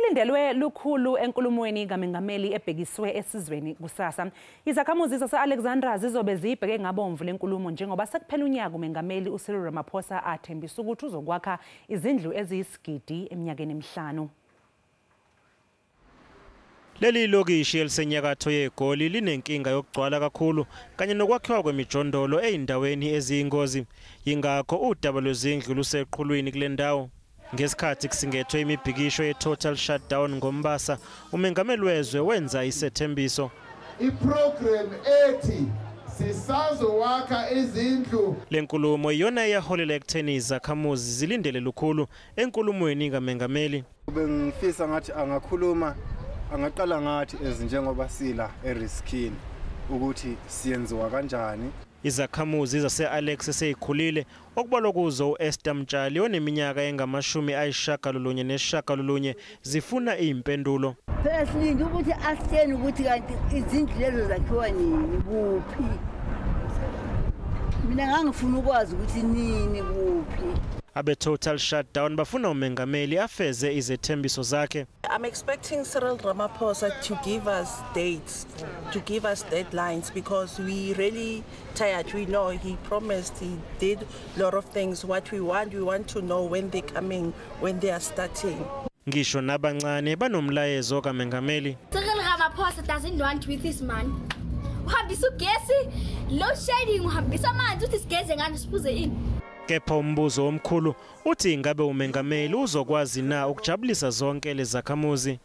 Kulindelwe lukhulu enkulumweni kaMengameli ebhekiswe esizweni kusasa. Izakhamuzi zase-Alexandra zizobe ziyibheke ngabomvu lenkulumo njengoba sekuphela unyaka uMengameli uCyril Ramaphosa athembisa ukuthi uzokwakha izindlu eziyisigidi eminyakeni emihlanu. Leli lokishi elisenyakatho yeGoli linenkinga yokugcwala kakhulu kanye nokwakhiwa kwemijondolo eyindaweni eziyingozi. Yingakho udaba lwezindlu luseqhulwini kule ndawo. Ngesikhathi kusingethwe imibhikisho ye-total shutdown ngoMbasa, umengameli wezwe wenza isethembiso. Iprogram ethi sisazowakha izindlu. Le nkulumo iyona eyaholela ekutheni izakhamuzi zilindele lukhulu enkulumweni kaMengameli. Bengifisa ngathi angakhuluma, angaqala ngathi ezinjengoba sila eriskini ukuthi siyenziwa kanjani. Izakhamuzi zase-Alex eseyikhulile okubalwa kuzo u-Esther Mtshali oneminyaka engu-99 zifuna iy'mpendulo. Phela silinde ukuthi asitshene ukuthi kanti izindlu lezo zakhiwa nini, kuphi. Mina ngangifuna ukwazi ukuthi nini, kuphi. Abe-total shutdown bafuna umengameli afeze izethembiso zakhe. I'm expecting Cyril Ramaphosa to give us dates, to give us deadlines, because we really tired. We know he promised, he did a lot of things. What we want to know when they're coming, when they are starting. Ngisho nabancane banomlayezo kaMengameli. Cyril Ramaphosa doesn't want with his man. Uhambisa ugesi, load shedding, uhambisa amanzi uthi sigeze ngani siphuze ini. Kepha umbuzo omkhulu uthi ingabe umengameli uzokwazi na ukujabulisa zonke lezakhamuzi.